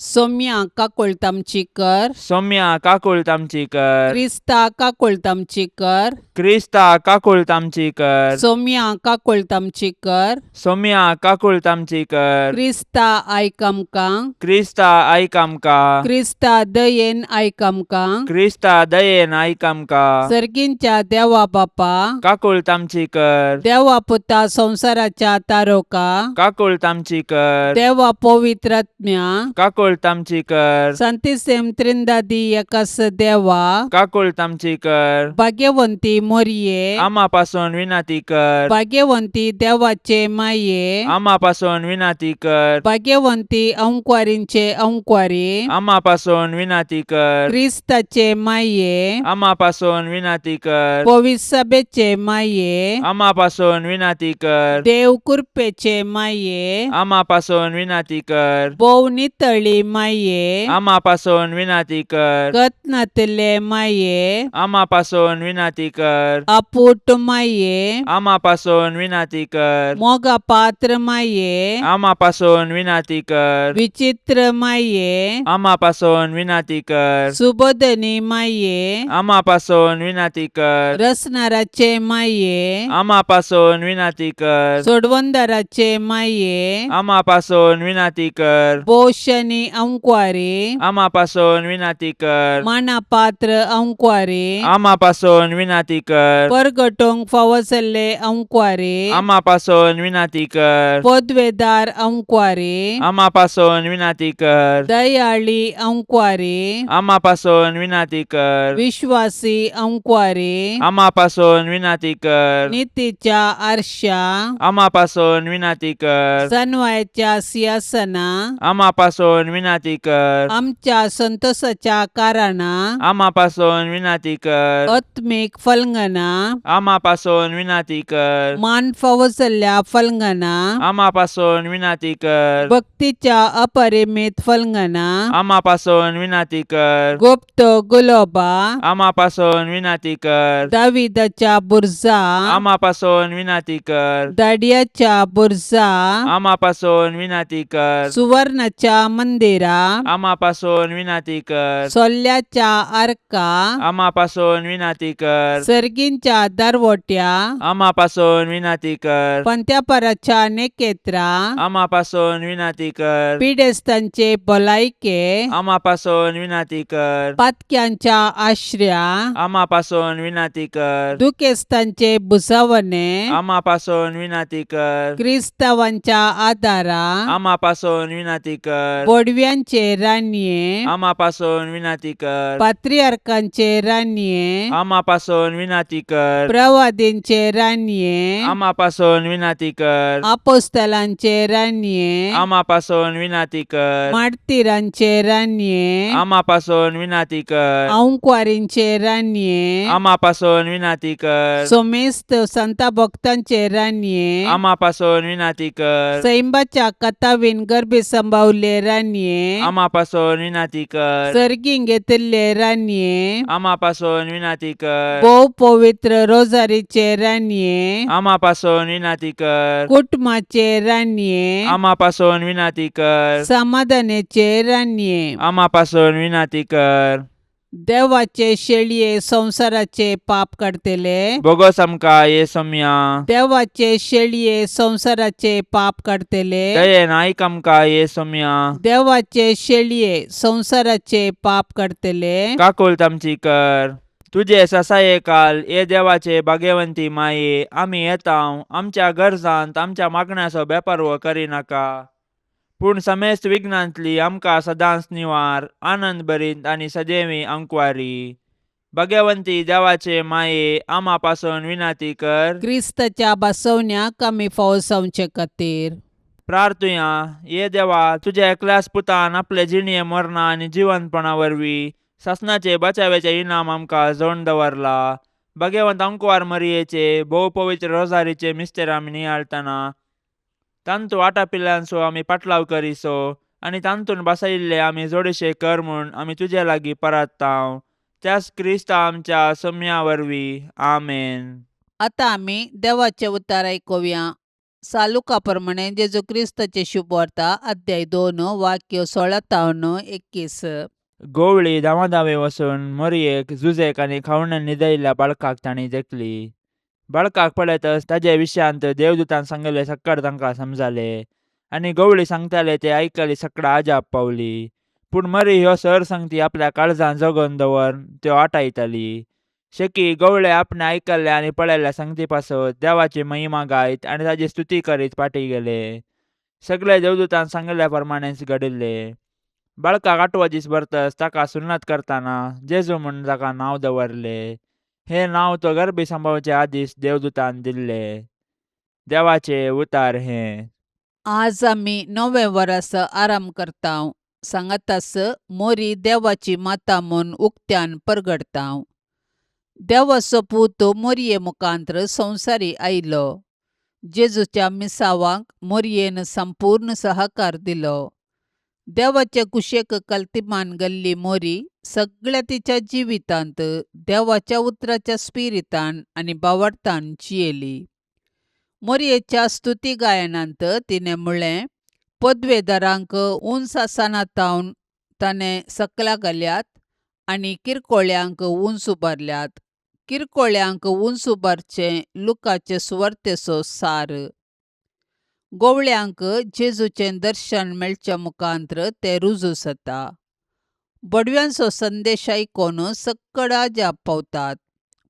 सोम्या काकुळट आमची कर. सौम्या काकुळट आमची कर. क्रिस्ता काकुळट आमची कर. क्रिस्ता काकुळट आमची कर. सोम्या काकुळट आमची कर. सोम्या काकुळट आमची कर. क्रिस्ता आयक आमकां. क्रिस्ता आयक आमकां. क्रिस्ता दयेन आयक आमकां. क्रिस्ता दयेन आयक आमकां. सर्गींच्या देवा बापा, काकुळट आमची कर. देवा पुता संवसाराच्या तारोका, काकुळट आमची कर. देवा पवित्रात्म्या, काकुळट आमची कर. संतिसेम त्रिंदादी एकास देवा, काकुळट आमची कर. भाग्यवंती मोरये, आमा पासून विनंती कर. भाग्यवंती देवाचे माये, आमा पासून विनंती कर. भाग्यवंती अंकवारींचे अंकवारी, आमा पासून विनंती कर. क्रिस्ताचे माये, आमा पासून विनंती कर. पविसभेचे माये, आमा पासून विनंती कर. देव कृपेचे माये, आमा पासून विनंती कर. भोव नितळी माये, आमा पासून विनंती कर. कतनातले माये, आमा पासून विनंती कर. आपूट माये, आमा पासून विनंती कर. मोगा पात्र माये, आमा पासून विनंती कर. विचित्र माये, आमा पासून विनंती कर. सुबोधनी माये, आमा पासून विनंती कर. रसनाराचे माये, आमा पासून विनंती कर. सोडवंदाराचे माये, आमा पासून विनंती कर. पोशणी अंकवारी, आमा पासून विनंती कर. मानापात्र अंकवारी, आमा पासून विनंती कर. परगटोंक फावो जाल्ले अंकवारी, आमा पासून विनंती कर. पदवेदार अंकवारी, आमा पासून विनंती कर. दयाळी अंकवारी, आमा पासून विनंती कर. विश्वासी अंकवारी, आमा पासून विनंती कर. नितीच्या आरशा, आमा पासून विनंती कर. सनवायच्या सिंहासना, आमा पासून विनंती कर. आमच्या संतोषाच्या कारणा, आमा पासून विनंती कर. आत्मीक फलंगना, आमा पासून विनंती कर. मान फावो जाल्ल्या फलंगना, आमा पासून विनंती कर. भक्तीच्या अपरिमित फलंगना, आमा पासून विनंती कर. गुप्त गुलोबा, आमा पासून विनंती कर. दाविदाच्या बुरजा, आमा पासून विनंती कर. दाडियाच्या बुरजा, आमा पासून विनंती कर. सुवर्णाच्या मंदिरा, आमा पासून विनंती कर. सोल्ल्याच्या आर्का, आमा पासून विनंती कर. सर्गींच्या दरवट्या, आमा पासून विनंती कर. पंत्यापराच्या नेकेत्रा, आमा पासून विनंती कर. पिडेस्तांचे भलायके, आमा पासून विनंती कर. पातक्यांच्या आश्र्या, आमा पासून विनंती कर. दुखेस्तांचे भुजावणे, आमा पासून विनंती कर. क्रिस्तावांच्या आदारा, आमा पासून विनंती कर. बोडव्यांचे रानये, आमा पासून विनंती कर. पात्रियार्कांचे रानये, आमा पासून विनंती कर. प्रवादींचे रानये, आमा पासून विनंती कर. आपोस्तलांचे रानये, आमा पासून विनंती कर. मार्तीरांचे रानये, आमा पासून विनंती कर. अंकवारींचे रानये, आमा पासून विनंती कर. सोमेस्त संता भक्तांचे रानये, आमा पासून विनंती कर. सैंबाच्या कथावीन गर्भी संभावले रानये, आमा पासून विनंती कर. सर्गीं घेतिल्ले रानये, आमा पासून विनंती कर. भोव पवित्र रोजारीचे रानये, आमा पासून विनंती कर. कुटुंबाचे रानये, आमा पासून विनंती कर. समाधानाचे रानये, आमा पासून विनंती कर. देवाचे शेळये संवसाराचे पाप काडटले, बोगोस आमकां ये सोम्या. देवाचे शेळये संवसाराचे पाप काडटले, दयेन आयक आमकां ये सोम्या. देवाचे शेळये संवसाराचे पाप काडटले, काकुळट आमची कर. तुजे ससाये काल ये देवाचे भाग्यवंती माये, आमी येता आमच्या गरजांत आमच्या मागण्याचो बेपर्व करिनाका, पूण समेस्त विघ्नांतली आमकां सदांच निवार, आनंद भरीत आनी सदैवी अंकवारी. भाग्यवंती देवाचे माये, आमा पासून विनंती कर. क्रिस्ताच्या बसवण्याक आमी फावो जावचे खातीर. प्रार्थुया. ये देवा, तुज्या एकल्याच पुतान आपले जिणये मरणा आनी जिवंतपणा वरवीं सासणाचे बचाव्याचे इनाम आमकां जोडून दवरला. भाग्यवंत अंकवार मरियेचे भोव पवित्र रोजारीचे मिस्तेर आमी नियाळतना तांतू आटापिल्ल्यांचो आमी पाटलाव करिसो आनी तांतून बसयिल्ले आमी जोडशे कर म्हूण आमी तुजे लागीं परत्तांव, त्याच क्रिस्ता आमच्या सम्या वरवीं. आमेन. आतां आमी देवाचें उतार आयकुया. सालुका प्रमाणे जेजू क्रिस्ताचे शुभवार्ता, अध्याय 2, वाक्य 16 तावन 21. गोवळी धांवाधांवी वचून मोरयेक, जुजेक आनी खावण्यान न्हिदयल्ल्या बाळकाक तांणी देखली. बाळकाक पळयतच ताजे विशयांत देवदूतान सांगिल्लें सक्कड तांकां समजालें आनी गवळी सांगताले ते आयकली सकडां अजाप पावली. पूण मरी ह्यो सर संगती आपल्या काळजान जगोवन दवरून त्यो आटायताली. शेकी गवळे आपणे आयकल्ल्या आनी पळयल्ल्या संगती पासत देवाची महिमा गायत आनी ताजी स्तुती करीत फाटीं गेले. सगळे देवदूतान सांगिल्ल्या प्रमाणेच घडिल्ले. बाळकाक आठवो दीस भरतच ताका सुन्नत करतना जेजू म्हूण ताका नांव दवरले. हें नांव तो गर्भी सांबावचे आदींच देवदूतान दिल्लें. देवाचें उतार हें. आज आमी नवें वर्स आराम करतांव. सांगातास मोरी देवाची माता म्हूण उक्त्यान परगडतांव. देवाचो पूत मोरये मुखांत्र संवसारी आयलो. जेजूच्या मिसावांक मोरयेन संपूर्ण सहकार दिलो. देवाचे कुशेक कल्तिमान गेल्ली मोरी सगळ्या तिच्या जिवितांत देवाच्या उतराच्या स्पिरितान आनी बावडतान जियेली. मोरयेच्या स्तुती गायनांत तिणें म्हळें, पदवेदारांक उंच आसनातावन ताणें सकला घाल्यात आनी किरकोळ्यांक उंच उबारल्यात. किरकोळ्यांक उंच उबारचें लुकाचे सुवार्तेचो सार. गोवळ्यांक जेजूचें दर्शन मेळच्या मुखांत्र तें रुजू जाता. बडव्यांचो संदेश आयकून सक्कड अजाप पावतात.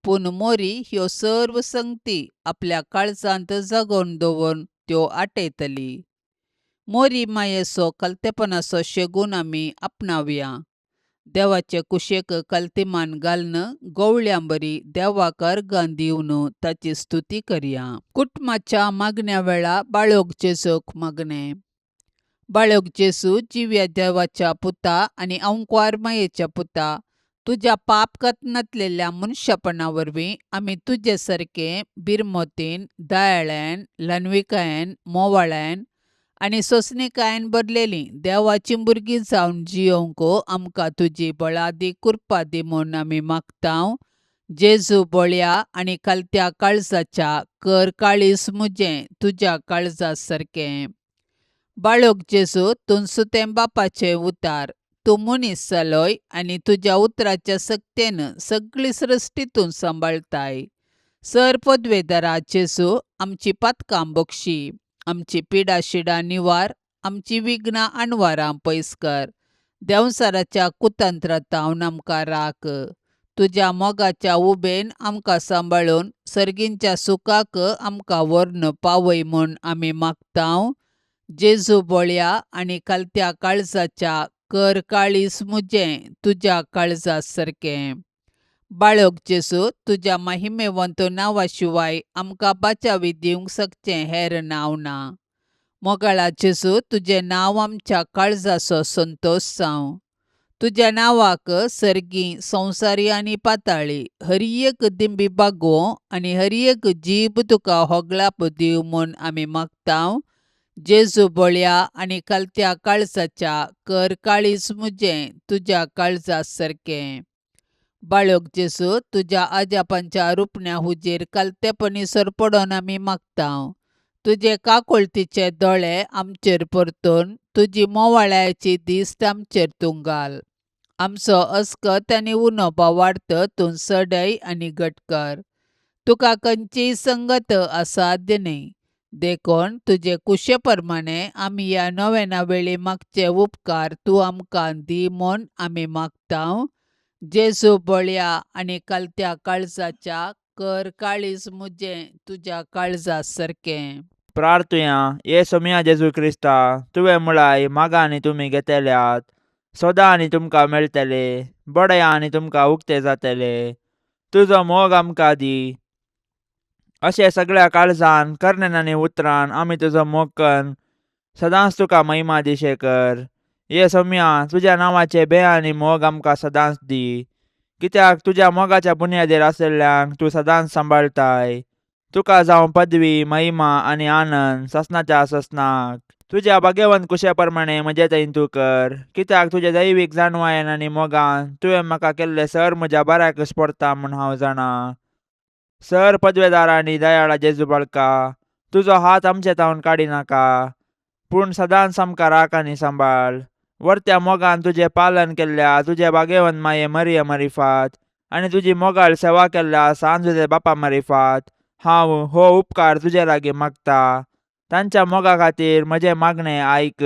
पूण मोरी ह्यो सर्व संगती आपल्या काळजांत जगोवन दवरून त्यो आटयतली. मोरी मायेचो कलतेपणाचो शेगून आमी आपणावया. देवाचे कुशेक कलतिमान घालून गवळ्यां बरी देवाक अर्गां दिवन ताची स्तुती करया. कुटुंबाच्या मागण्या वेळा बाळोक जेजूक मागणें. बाळोक जेजू जिव्या देवाच्या पुता आनी अंकवार मायेच्या पुता, तुज्या पाप कथनांतलेल्या मनशापणा वरवीं आमी तुजे सारके बिरमोतीन, दयाळ्यान, ल्हानविकायेन, मोवाळ्यान आनी सोंसणीकायेन भरलेलीं देवाचीं भुरगीं जावन जियोवंक आमकां तुजी बळादी कृपा दी म्हूण आमी मागतांव. जेजू बळया आनी कालत्या काळजाच्या कर काळीज मुजें तुज्या काळजा सारकें. बाळोक जेजू तूं सुतें बापाचें उतार, तूं मनीस जालोय आनी तुज्या उतराच्या सक्तेन सगळी सृश्टी तूं सांबाळताय. सर पदवेदारा जेजू आमची पातकां बक्षी, आमची पिडा शिडा निवार, आमची विघ्नां अणवारां पयस कर. देंवचाराच्या कुतंत्रांतावन आमकां राख. तुज्या मोगाच्या उबेन आमकां सांबाळून सर्गींच्या सुखाक आमकां व्हरून पावय म्हूण आमी मागतांव. जेजू बळया आनी कालत्या काळजाच्या कर काळीज मुजें तुज्या काळजा सारकें. बाळोक जेजू तुज्या महिमेवंत नांवा शिवाय आमकां बाचावी दिवंक शकचें हेर नांव ना. मोगाळा जेजू तुजें नांव आमच्या काळजाचो संतोश जावं. तुज्या नांवाक सर्गी, संवसारी आनी पाताळी हर एक दिंबी बागोवं आनी हर एक जीब तुका होगळाप दिवं म्हूण आमी मागतांव. जेजू बळया आनी कालत्या काळजाच्या कर काळीज मुजें तुज्या काळजा सारकें. बाळोक जेजू तुज्या आजापांच्या रुपण्या हुजीर कालतेपणी सरपडोन आमी मागतांव. तुजे काकुळतीचे दोळे आमचेर परतून तुजी मोवाळ्याची दिश्ट आमचेर तूं घाल. आमचो अस्कत आनी उणो भावार्थ तूं सडय आनी घट कर. तुका खंयचीय संगत असाध्य न्हय, देखून तुजे कुशे प्रमाणे आमी ह्या नव्याना वेळी मागचे उपकार तूं आमकां दी म्हूण आमी मागतांव. जेजू बळया आनी कालत्या काळजाच्या कर काळीज मुजें तुज्या काळजा सारकें. प्रार्थुया. ये सोमया जेजू क्रिस्ता, तुवें मुळाय मागा आनी तुमी घेतल्यात, सोदा आनी तुमकां मेळटले, बडया आनी तुमकां उक्ते जातले. तुजो मोग आमकां दी. अशें सगळ्या काळजान, करण्यान आनी उतरान आमी तुजो मोग कन्न सदांच तुका महिमा दिशे कर. ये सोमया, तुज्या नांवाचे बे आनी मोग आमकां सदांच दी, कित्याक तुज्या मोगाच्या बुन्यादीर आशिल्ल्यांक तूं सदांच सांबाळटाय. तुका जावं पदवी, महिमा आनी आनंद ससनाच्या ससनाक. तुज्या भाग्यवंत कुशे प्रमाणे म्हजे थंय तूं कर, कित्याक तुज्या दैवीक जाणवायेन आनी मोगान तुवें म्हाका केल्लें सर म्हज्या बऱ्याकच पडटा म्हूण हांव जाणा. सर पदवेदार आनी दयाळा जेजू बाळका, तुजो हात आमचे तावन काडिनाका, पूण सदांच आमकां राख आनी सांबाळ. वरत्या मोगान तुजें पालन केल्ल्या तुजे भागेवन माये मरिय मरिफात आनी तुजी मोगाळ सेवा केल्ल्या सांज तुजे बापा मरिफात हांव हो उपकार तुजे लागीं मागता. तांच्या मोगा खातीर म्हजें मागणें आयक.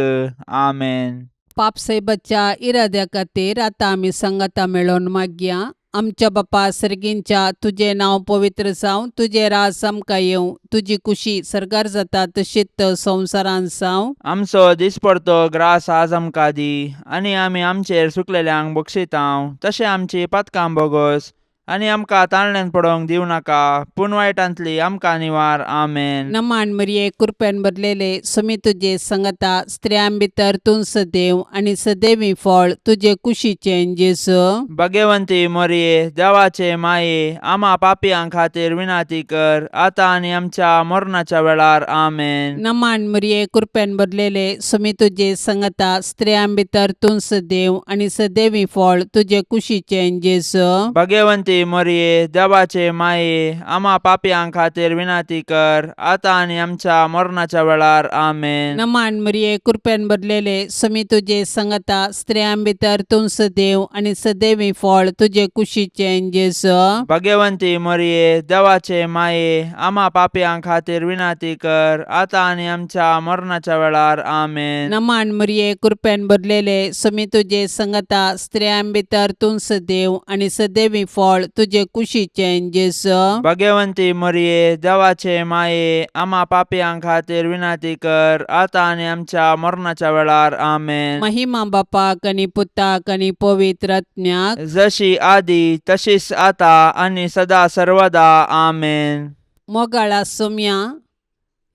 आमेन. पापसाहेबाच्या इराद्या खातीर आतां आमी सांगाता मेळोवन मागया. आमच्या बापा सर्गींच्या, तुजें नांव पवित्र जावं, तुजें राज आमकां येवं, तुजी कुशी सर्गार जाता तशीच संवसारांत जावं. आमचो दिसपडतो ग्रास आज आमकां दी आनी आमी आमचेर सुकलेल्यांक बक्षितांव तशें आमची पातकां बोगोस आनी आमकां ताळण्यान पडोवंक दिवं नाका पूण वायटांतली आमकां निवार. आमेन. नमान मरिये, कृपेन भरलेले, सुमी तुजे संगता, स्त्रियां भितर तूं सदैव आनी सदैवी फळ तुजे कुशीचें जेजू. भगवंती मोरये, देवाचे माये, आमा पापयां खातीर विनाती कर आतां आनी आमच्या मरणाच्या वेळार. आमेन. नमान मरिये, कृपेन भरलेले, सुमी तुजे संगता, स्त्रियां भितर तूं सदैव आनी सदैवी फळ तुजे कुशीचें जेजू. भगवंती मोरये, देवाचे माये, आमा पापयां खातीर विनाती कर आतां आनी आमच्या मरणाच्या वेळार. आमेन. नमान मरिये, कृपेन भरलेले, सुमी तुजे संगता, स्त्रियां भितर तूं सदैव आनी सदैवी फळ तुजे कुशीचें जेजू. भगवंती मोरये, देवाचे माये, आमा पापयां खातीर विनाती कर आतां आनी आमच्या मरणाच्या वेळार. आमेन. नमान मरिये, कृपेन भरलेले, सुमी तुजे संगता, स्त्रियां भितर तूं सदैव आनी सदैवी फळ तुजे कुशीचें जेजू. भगवंती मोरये, देवाचे माये, आमा पापयां खातीर विनाती कर आतां आनी आमच्या मरणाच्या वेळार. आमेन. महिमा बापाक आनी पुताक आनी पवित्र आत्म्याक, जशी आदी तशीच आता आनी सदा सर्वदा. आमेन. मोगाळा सोम्या,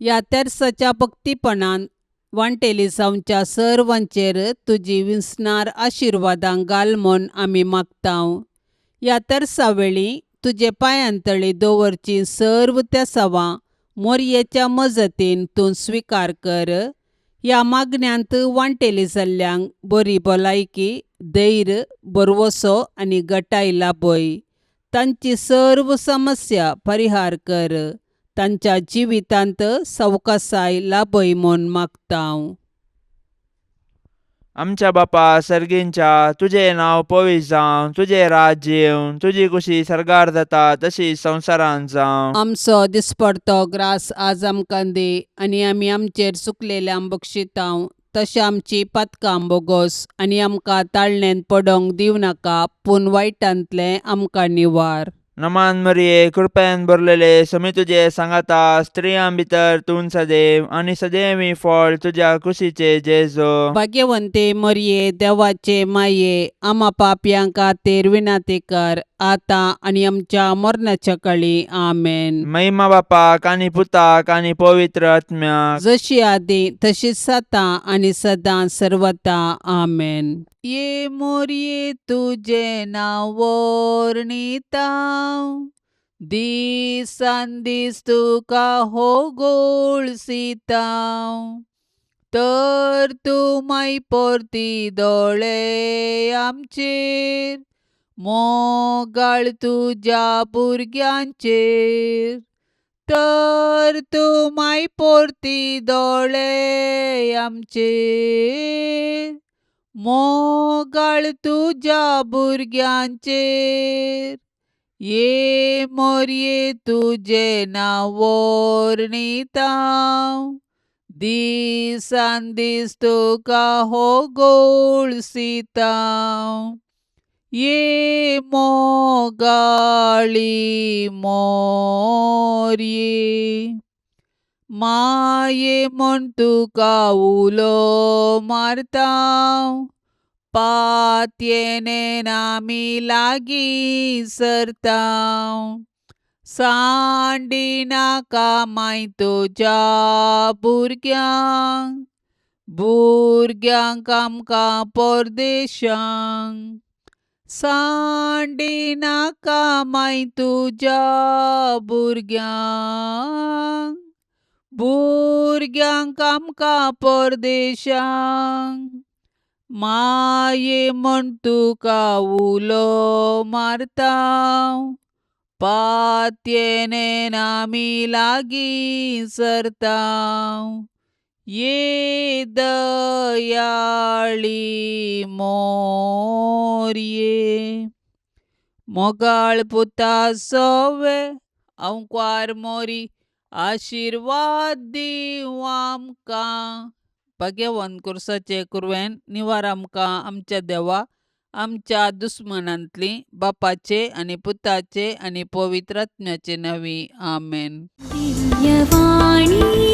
ह्या तेर्साच्या भक्तीपणान वांटेली जावच्या सर्वांचेर तुजी विसणार आशिर्वादां घाल म्हूण आमी मागतांव. ह्या तेर्सा वेळी तुजे पांयांतळी दवरची सर्व तेसावां मोरयेच्या मजतीन तूं स्विकार कर. ह्या मागण्यांत वांटेली जाल्ल्यांक बरी भलायकी, धैर्य, भरवसो आनी गटाय लाभय. तांची सर्व समस्या परिहार कर. तांच्या जिवितांत सवकासाय लाभय म्हूण मागतांव. आमच्या बापा सर्गींच्या, तुजें नांव पवित्र जावं, तुजें राज्य येवं, तुजी कुशी सर्गार जाता तशी संवसारांत जावं. आमचो दिसपडतो ग्रास आज आमकां दी आनी आमी आमचेर चुकलेल्यांक बक्षितांव तशें आमची पातकां बोगोस आनी आमकां ताळणेंत पडोवंक दिवं नाका पूण वायटांतलें आमकां निवार. नमान मरिये, कृपेन भरलेले, समी तुजे सांगाता, स्त्रियां भितर तूं सदैव आनी सदैवी फळ तुज्या कुशीचे जेजो. भाग्यवंते मरिये, देवाचे माये, आमा पापयां खातीर विनाती कर आतां आनी आमच्या मरणाच्या काळी. आमेन. महिमा बापाक आनी पुताक आनी पवित्र आत्म्याक, जशी आदी तशीच आतां आनी सदां सर्वता. आमेन. ये मोरये तुजें नांव वर्णितांव, दिसान दीस तुका हो गोळसितांव, तर तूं माय परती दोळे आमचेर, मोगाळ तुज्या भुरग्यांचेर, तर तूं माय परती दोळे आमचेर, मोगाळ तुज्या भुरग्यांचेर. ये मोरये तुजें नांव वर्णितांव, दिसान दीस तुका हो गोळसितांव. ये मोगाळी मोरये, माये म्हूण तुका उलो मारतांव, पातयेन आमी लागीं सरतांव, सांडिनाका माय तुज्या भुरग्यांक, भुरग्यांक आमकां परदेशांक, सांडिनाका माय तुज्या भुरग्यांक, भुरग्यांक आमकां परदेशांक, माये म्हूण तुका उलो मारतांव, पातयेन आमी लागीं सरतांव. ये दयाळी मोरये. मोगाळ पुता सोवे अंकुर मोरी आशिर्वाद दिवं आमकां. भगवान कुर्साचे कुरवेन निवार आमकां आमच्या देवा आमच्या दुस्मनांतली बापाचे आनी पुताचे आनी पवित्र आत्म्याचे नांवी. आमेन. दिव्यवाणी.